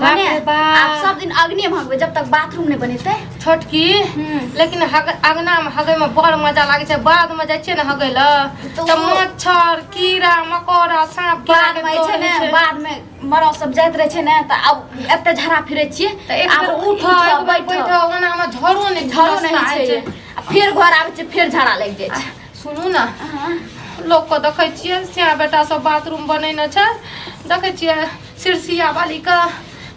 बाप भने रे बाप। आब सब दिन अग्नि में हगबै जब तक बाथरूम नहीं बनेतै। छोटकी, लेकिन अगना में हगै में बड़ मजा लागै छै। बाद में जाइ छियै ने हगै लए तऽ तऽ मच्छर, कीड़ा मकोड़ा, साँप कीड़ा बाद के में छै डर ने होइ छै। बाद में मरद सब जाइत रहै छै ने तऽ आब एते झाड़ा फिरै छियै। तऽ एक आब बेर उठ, एक बेर बैठ, ओना में झड़ो नहि झाड़ो नहीं खस्ता होइ छै। आ फेर घर आबै छै, फेर झाड़ा लागि जाइ छै। सुनू ने, लोक के देखै छियै सिया बेटा सब बाथरूम बनेने छै। देखै छियै सिरसिया वाली के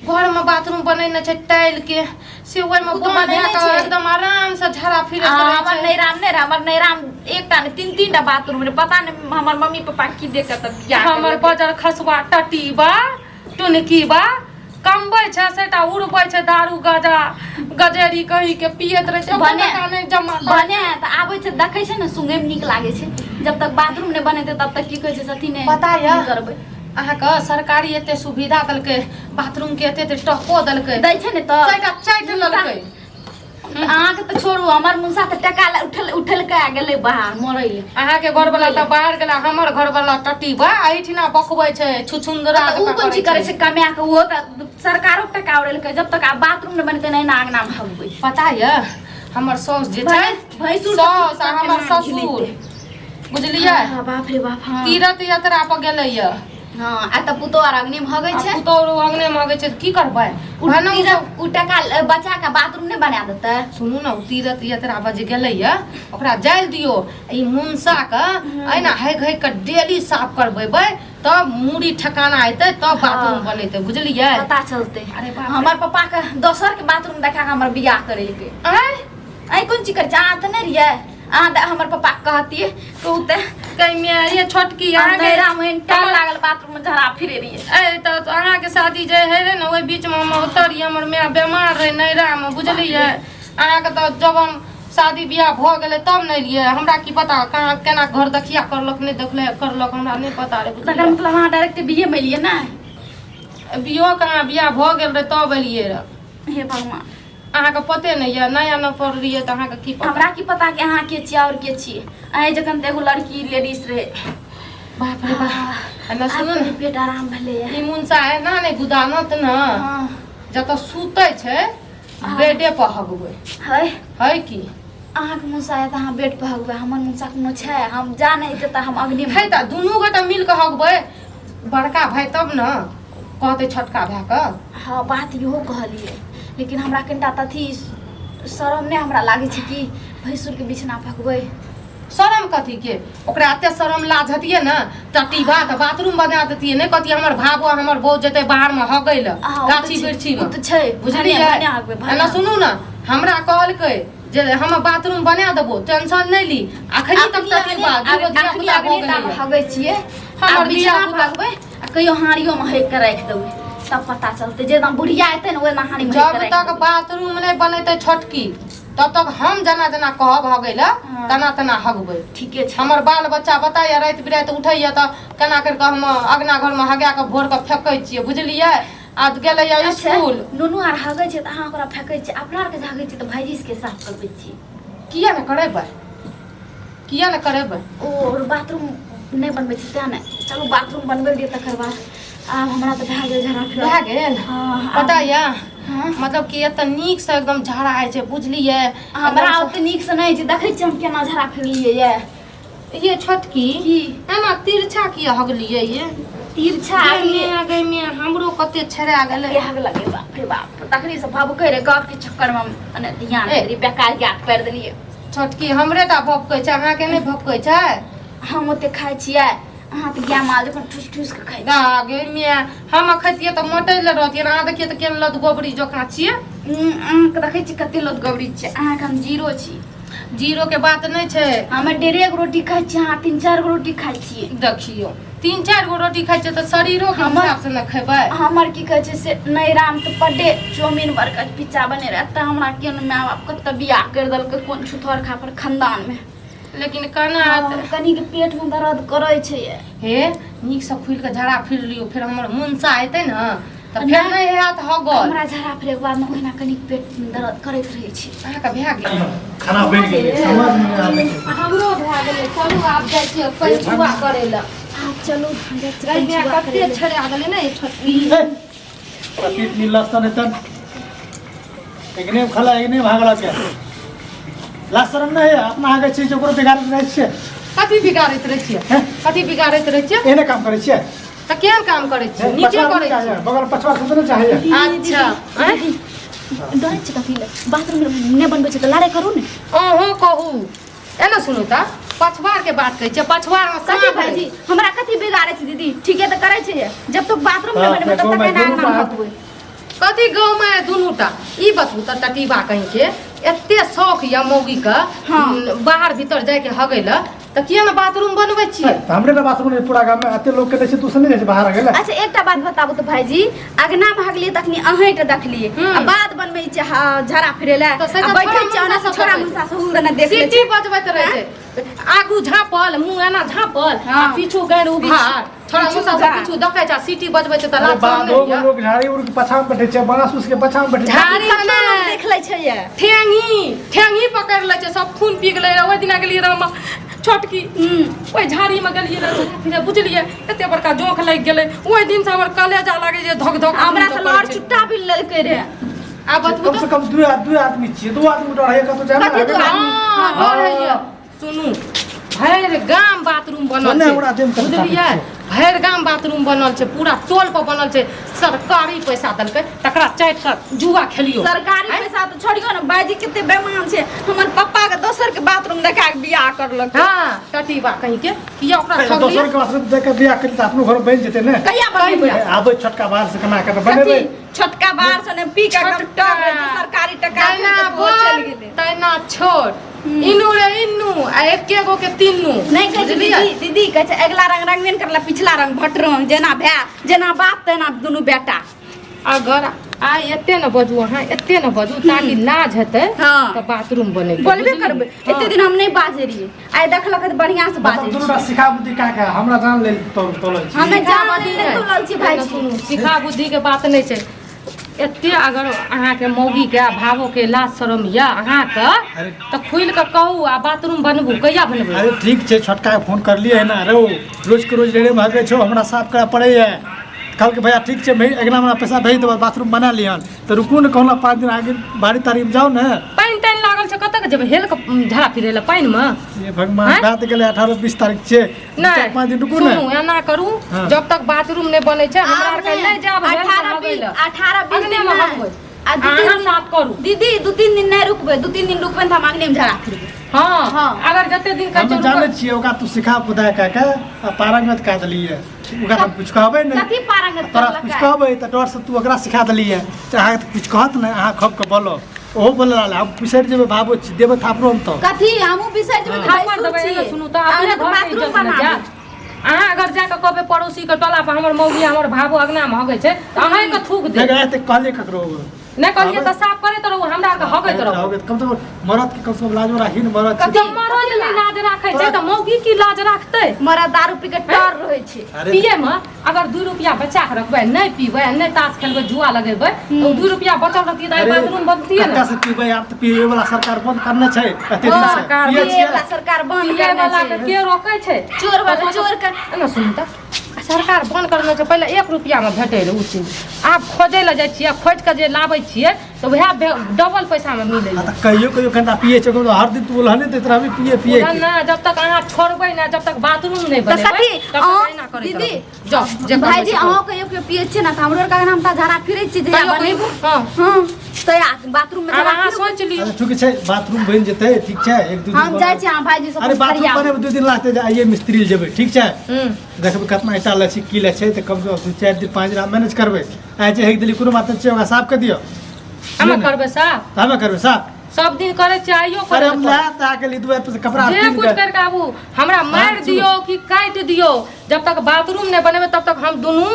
घर में बाथरूम बनेने छै टाइल के, से ओहिमे ओ तऽ बंद बनेने भए कऽ छै। एकदम आराम से झाड़ा फिरैत आ रहै हमर छै। नैराम नहि रहै, हमर नैराम एकटा नहि, तीन तीन टा बाथरूम रहै। पता नहि हमर मम्मी पापा की देख कऽ तब बियाह हमर करलकै। बजर खसुआ टटीबा टुनकीबा कमबै छै, सेटा उड़बै छै, दारू गाजा गजेरी कही के पियैत रहै छै। ओकर टका नहि जमा करै। बने तऽ आबै छै, देखै छै ने, सुंघै मे नीक लागै छै। जब तक बाथरूम नहि बनेतै तब तक की कहै छै सती नहि पता यऽ? नहि करबै। अहाँके सरकारी एते सुविधा देलकै, बाथरूम के एते एते टको देलकै। दै छै ने तऽ चारिटा चाटि लेलकै। अहाँके तऽ छोड़ू, हमर मुनसा तऽ टका लए उठल उठलकै आ गेलै बाहर मरै लए। अहाँके घरवला तऽ बाहर गेला, हमर घरवला टटीबा एहिठिना बकबै छै छुछुंदरा। तऽ उ जकाँ कोन चीज करै करै छै कमाए कऽ? ओहो तऽ सरकारो के टका उड़ेलकै। जब तक आब बाथरूम नहि बनतै ने, अहिना अङ्गनामे हगबै। पता यऽ, हमर साउस जे छै, भैंसुर साउस आ हमर ससुर, बुझलियै? हाँ, बाप रे बाप, हाँ। तीर्थ यात्रा पर गेलै यऽ। हाँ, आ तऽ पुतोह आर अग्नि मे हगै आ छै। पुतोहु अङ्गने मे हगै छै तऽ की करबै? उ भने उ तीरथ उ टका बचा के बाथरूम नहि बना देतै? सुनू ने, उ तीर्थ यात्रा पर जे गेलै यऽ ओकरा जाइल दियौ। ई मुनसा के एना हगि हगि के डेली साफ करबेबै तब मूड़ी ठेकाना एतै, तब बाथरूम बनेतै, बुझलियै? पता चलतै। अरे बाप रे। हमर पप्पा के दोसर के बाथरूम देखा के हमर बियाह करेलकै। आँय? आइ कोन चीज करै छै? अहाँ तऽ नहि रहियै। अहाँ तऽ हमर पप्पा के कहतियै तऽ उ तऽ कहिमे ये छोटकी अहाँके अंधेरा मे टाल लागल बाथरूम में झड़ा फिरे रहियै। ए तऽ अहाँके शादी जे है रहै ने, ओहि बीचमे हम ओतऽ रहियै। हमर माय बेमार रहै नैहरामे, बुझलियै? अहाँके तऽ जब हम शादी बियाह भऽ गेलै तब ने एलियै। हमरा की पता कहाँ केना घर देखिया करलक, नहि देखले करलक, हमरा नहि पता रहै। तकर बुझलियै? मतलब अहाँ डायरेक्ट बीए मे एलियै ने? बियाह कहाँ, बियाह भऽ गेल रहै तब एलियै रहए। हे भगवान! अहाँके पते नहि यऽ, नया न पढ़ रहियै तऽ अहाँके की पता? हमरा की पता कि अहाँ के छियै आओर के छियै। अहीं जखन तऽ एगो लड़की लेडीज रहै। बाप रे बाप! एना सुनू आब ने। कनि पेट आराम भेलैए। ई मुनसा एना नहि गुदानत ने। हँ। जतऽ सुतै छै बेडे पर हगबै। है। है की? अहाँके मुनसा है तऽ अहाँ बेड पर हगबै, हमर मुनसा कोनो छै? हम जा नहि हेतै तऽ हम अग्नि है तऽ दुनू गोटा मिल कऽ हगबै। बड़का भाय तब ने कहतै छोटका भायके। हँ, बात इहो कहलियै, लेकिन हमरा कनिटा तऽ अथी शरम नहि हमरा लागै छै कि भैंसुरके बिछना फकबै? शरम कथी के? ओकरा एते शरम लाज हतियै ने टटीबा तऽ बाथरूम बना देतियै, नहि कहतियै हमर भाबो हमर बहू जेतै बाहरमे हगै लए हँ, ओ तऽ गाछी छै, वृक्षी ओ मे तऽ छै। बुझलियै? भने भने हगबै, भने। एना सुनू ने, हमरा कहलकै जे हम बाथरूम बना देबो, टेंशन नहि ली। अखनी तक टटीबा दूगो धिया पुता भऽ गेलैए। हगै छियै। हमर हमर धिया बिछना पुता- फकबै आ कहियो हाँड़ियोमे हगि कऽ राखि देबै तब पता चलतै। जेना बुढ़िया एतै ने, ओहिना हाँड़ीमे हगि जब कऽ राखि तक देबै। बाथरूम नहि बनेतै छोटकी तब तक हम जेना जेना कहब हगै लए तना तना हगबै। ठीके छै। हमर बाल बच्चा बताइए, राति बिराति उठैया तऽ केना करि कऽ हम अगना घरमे हगा कऽ भोर कऽ फेकै छियै, बुझलियै? आ गेलैया अच्छा, स्कूल। नुनू आर हगै छै तऽ अहाँ ओकरा फेकै छियै, अपना आरके जे हगै छियै तऽ भाईजी के साफ करबै छियै। किया ने करेबै? किया ने करेबै? ओ बाथरूम नहि बनबै छै तेँ ने। चलू, बाथरूम बनबै दिअ तकर बाद। आब हमरा तऽ भए गेल झड़ा फिरा। भए गेल? हँ। पता यऽ? हँ। मतलब कि एतऽ नीकसँ एकदम झाड़ा होइ छै, बुझलियै? हमरा ओते नीकसँ नहि होइ छै। देखै छियै हम केना झड़ा फिरलियै ये। ये छोटकी। की? एना तिरछा किया हगलियै ये? तिरछा। गै मे, हमरो कते छेड़ा गेलै। हग लगे, बाप रे बाप! तखनी से भबकै रहे, गप के चक्कर में मने ध्यान ए। देलियै, बेकार याद पारि देलियै। छोटकी, हमरे टा भपकै छै, अहाँके नहि भपकै छै? हम ओते खाइ छियै? अहाँ तऽ गाय माल जखन ठुस ठुस के खाइ गा गे मिया, हम खैतियै तऽ मोटैले रहतियै। अहाँ देखियै तऽ केहन लद गोबरी जकाँ छियै। छी। अहाँके देखै छी कते लोक गौरी छै, अहाँके हम जीरो छी। जीरो के बात नहि छै। हमे डेढ़े गो रोटी खाइ छियै, अहाँ तीन चारि गो रोटी खाइ छियै। देखियौ, तीन चारि गो रोटी खाइ छियै तऽ शरीरो के हिसाब से ने खेबै। हमर की कहै छै से नैहरामे तऽ बड्डे चाउमीन बर्गर पिज्जा बने रहै, तऽ हमरा केहन माय बाप कतऽ बियाह करि देलकै, कोन छुतहर खापर खानदानमे। लेकिन केना हेतै? कनिक पेटमे दर्द करै छै ये। हे, नीकसँ खुलि कऽ झड़ा फिर लियौ, फेर हमर मुनसा एतै ने तऽ फेर नहि हैत हगल। हमरा झड़ा फिरैके बादमे ओहिना कनिक पेटमे दर्द करैत रहै छै। अहाँके भए गेल? खाना बनि गेलै, समझ मे नहि आबै छै। हमरो भए गेलै। चलू, आब जाइ छियै पैचुआ करै लए। आब चलू, जाइ छी गै माय, पंचुआ कते करै लए। छेड़ा गेलै ने ई छोटकी। पतित मिलल सन एतन एगने खला एगने भागला के लाज शरम नहीं है अपना आगे चीज ओकरो बिगाड़ैत रहै छियै। कथी बिगाड़ैत रहै छियै? हैं? कथी बिगाड़ैत रहै छियै? एहने काम करै छियै। तऽ केहन काम करै छियै? नीचे पछुआ करै नहि छियै। चाहैए, बगल पछुआ से नहि चाहैए। अच्छा, आँय? डरै छै कथी लए? बाथरूम नहि बनबै छै तऽ लड़ाइ करू ने। अहूँ कहू एना। सुनू तऽ, पछुआर के बात कहै छियै, पछुआर मे कथी साँप भाईजी हमरा कथी बिगाड़ै छै? दीदी ठीके तऽ करै छै। जब तक बाथरूम नहि हाँ, बनेबै तब तक देखो, एना दुनू अंगना टा- हकबै। कथी गाँव मे दुनू टा? ई बतबू तऽ, टटीबा कहीं के एते शौक यऽ मौगी के हाँ। बाहर भीतर जाय के हगै लए, तऽ किया ने बाथरूम बनबै छियै? तऽ हमरे ने बाथरूम नहि पूरा गाममे एते लोक के दै छै, तू सब नहि जाइ छै बाहर गेलै? अच्छा, एकटा बात बताबू तऽ भाईजी, अगना में हगलियै तखनी अहें देखलियै हम्म। आ बाद बनबै छै झाड़ा फिरै लए तऽ से आ तऽ बैठै छोड़ा छै ओना मुनसा से सब छोड़ा देखै मुनसा से हुल दने देख लै सीटी छै। बजबैत रहै छै, आगू झाँपल मुँह एना झाँपल आ हाँ। पीछू गानि उघार, छोड़ा पीछू मुसा सब उघार। पीछू देखै छै आ सीटी बजबै छै तऽ अरे लाज शरम बाधो नहि मे यऽ? लोग झाड़ी उड़ के पछाँ मे बैठे छै, बाँस उस के पछाँ मे बैठे छै। झाड़ी कतना मे लोग नहि। देख लै छै ये। ठेंगी ठेंगी पकड़ि लै छै, सब खून पी गेलै रहै। ओहि दिना गेलियै रहै हम छोटकी ओहि झाड़ी मे गेलियै रहै फिर, बुझलियै, एते बड़का जोंक लागि गेलै। ओहि दिन से हमर कलेजा लागै जे धक धक हमरा धक से करै लड़ छै। चुट्टा भी लेलकै रे। आ बतबू कम तऽ से कम दू आदमी छियै, दू आदमी डर है कतौ जाए। कथी दू आदमी? हाँ, डर होइए। सुनू, भरि गाम बाथरूम बनल ओने छै। हमरा देम कते बुझलियै, भरि गाम बाथरूम बनल छै, पूरा टोल पर बनल छै। सरकारी पैसा देलकै, तकरा चाटि कऽ जुआ खेलियौ। सरकारी पैसा तऽ छोड़ियौ ने भाईजी, कते बेमान छै। हमर पप्पा के दोसर के बाथरूम देखा के बियाह करलक। हाँ, टटीबा कहीं के किया ओकरा दोसर ठगलियै? के बाथरूम देख के बियाह करी तऽ अपनो घर बनि जेतै ने। कहिया बनेबै? आबै छोटका बाहर से कमा के तऽ बनेबै। कथी छोटका बाहर से ने पी के एकदम छोटका। टक रहै छै, सरकारी टका तैना खेलके तो चलि बोल गेलै। तैना छोट, इनू रे इनू आ एके गो के तीनू। नहि कहै छै। बुझलियै? दीदी, दीदी कहै छै अगिला रंग रंगबे ने करला, पिछला रंग भटरंग, जेना भाय जेना बाप तेना दुनू बेटा। अगर आइ एते ने बजू, अहाँ एते ने बजू ताकि लाज हेतै। हाँ। तऽ बाथरूम बनेतै। बोलबे बुझलियै? करबै। हाँ। एते दिन हम नहि बाजै रहियै, आइ देखलक तऽ बढ़िआँ से मतलब बाजै दुनू छी। टा सिखा बुद्धि का के हमरा जान लेल तोल तोलल छी। हमे सिखा जान बुद्धि लेल नहि नहि। तोलल छी भाईजी। सुनू, सिखा बुद्धि के बात नहि छै। एते अगर अहाँके मौगीके आ भावोके लाज शरम यऽ अहाँके अरे तऽ खुलि कऽ कहू आ बाथरूम बनबू। कहिया बनबै? अरे ठीक छै, छोटका के फोन करलियै है ना, रे रोज के रोज रेड़े भागै छौ, हमरा साफ करऽ पड़ैए। कहलकै भैया ठीक छै, भै अगिला महीना पैसा भेज देबऽ, बाथरूम बना लिहन। तऽ रुकू ने, कहुना 5 दिन आगे बारी तारीमे जाउ ने। पानि तानि लागल छै, कतऽ के जेबै हेल कऽ झाड़ा फिरै लए पानिमे? हे भगवान। आँय? बात गेलै, 18-20 तारीख छै। नहि, 4-5 दिन रुकू ने। सुनू, एना करू। हाँ। जब तक बाथरूम नहि बनै छै, हमरा आब आरके नहि जायब हेल कऽ 18 हगै 20 लए। 18 20 अगने दिन मे नहि। हगबै। आ दू तीन अहाँ दिन साफ करू। दीदी, 2-3 दिन नहि रुकबै, 2-3 दिन रुकबै तऽ हम अगने मे झाड़ा फिरबै। हँ। हाँ। अगर जते दिन कहै हम छै जानै रुकबै- छियै ओकरा, तू सिखा बुधा कए के आ पारंगत कए देलियै ओकरा, तऽ कुछ कहबै नहि। कथी पारंगत तोरा करलकै? कुछ कहबै तऽ डरसँ तू ओकरा सिखा देलियै, तऽ अहाँके तऽ कुछ कहत नहि। अहाँ खब के बोलो, ओहो बोले रहलै, हम बिसरि जेबै, बाबू देबै थापरो हम तऽ। कथी हमहूँ बिसरि जेबै तऽ थापड़ भैंसुर देबै। छियै। एना सुनू तऽ, अपने अहाँ तऽ घरके बाथरूम इज्जत ने बनाबू। जायत। अहाँ अगर जाके कहबै पड़ोसी के टोला पर हमर मौगी हमर भाबो अगना मे हगै छै, तऽ अहाँके थूक देत। नहि तऽ कहलियै ककरो? नहि कहलियै तऽ साफ करैत रहू, हमरा आरके हगैत रहू। कम से कम मरद के कम से कम लाजो राखी ने, मरद छै। जब मरद नहि लाज राखै छै तऽ मौगी की लाज राखतै? मरद दारू पी के टर रहै छै। अरे पिए मे अगर 2 रुपया बचा के रखबै, नहि पीबै आ नहि ताश खेलबै, जुआ लगेबै, तऽ 2 रुपया बचल रहतियै तऽ आइ बाथरूम बनतियै ने। कत्ता से पीबै? आब तऽ पीबै वाला सरकार बंद करने छै एते दिन से। सरकार पियै पिए छियै। वाला सरकार बंद पिए करने वाला के छै। के रोकै छै? चोर वाला चोर के एना सुनू तऽ, सरकार बंद करने छै। पहिले 1 रुपयामे भेटै रहै ओ चीज, आब खोजै लए जाइ छियै, खोजि कऽ जे लाबै छियै तऽ वएह डबल पैसामे मिलै। आ तऽ कहियो कहियो कनिटा पियै छै, कोनो हर दिन तू ओलहने दैत रहबी पिए पिए के। ना, जब तक अहाँ छोड़बै ना, जब तक बाथरूम नहि तऽ बनेबै कथी तब तक अहाँ एहिना करैत दीदी रहबै। जाउ, जे करबै भाईजी से करू। अहाँ कहियो कहियो पिए छियै ने तऽ हमरो आरके हम तऽ झाड़ा फिरै छियै जहिया कहियो बनेबू। कहियो, हँ। हँ तऽ बाथरूम मे आब झाड़ा अहाँ फिरबै। सोचि लियौ। अच्छा ठीक छै, बाथरूम बनि जेतै, ठीक छै, 1-2 दिन हम जाइ छी अहाँ भाईजी से। अरे बाथरूम बनेबै 2 दिन लागतै, जे आइए मिस्त्री लए जेबै, ठीक छै? हूँ। देखबै कतना ईटा लै छै, की लै छै, तऽ कम से कम 2-4 दिन 5 दिन हम मैनेज करबै। आइ जे हेक देली, कोनो बात नहि छै, ओकरा साफ कऽ दियौ। हमे करबै साफ। तऽ हमे करबै साफ। सब दिन करै छियै, आइयो अरे करै हम लए तऽ आके ली दुआरि पर से कपड़ा जे कीन कुछ के करके आबू, हमरा मारि दियौ कि काटि दियौ, जब तक बाथरूम नहि बनेबै तब तक हम दुनू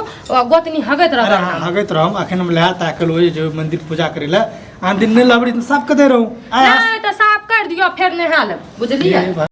गोतनी हगैत अरे रहबै। अहाँ हगैत रहम, अखन हम लए तऽ आके लोए जेबै मंदिर पूजा करै लए। आन दिन नहि लबड़ी तऽ साफ कऽ दे रहूँ आइ। नहि तऽ साफ कर दियौ, फेर नहा लेब, बुझलियै?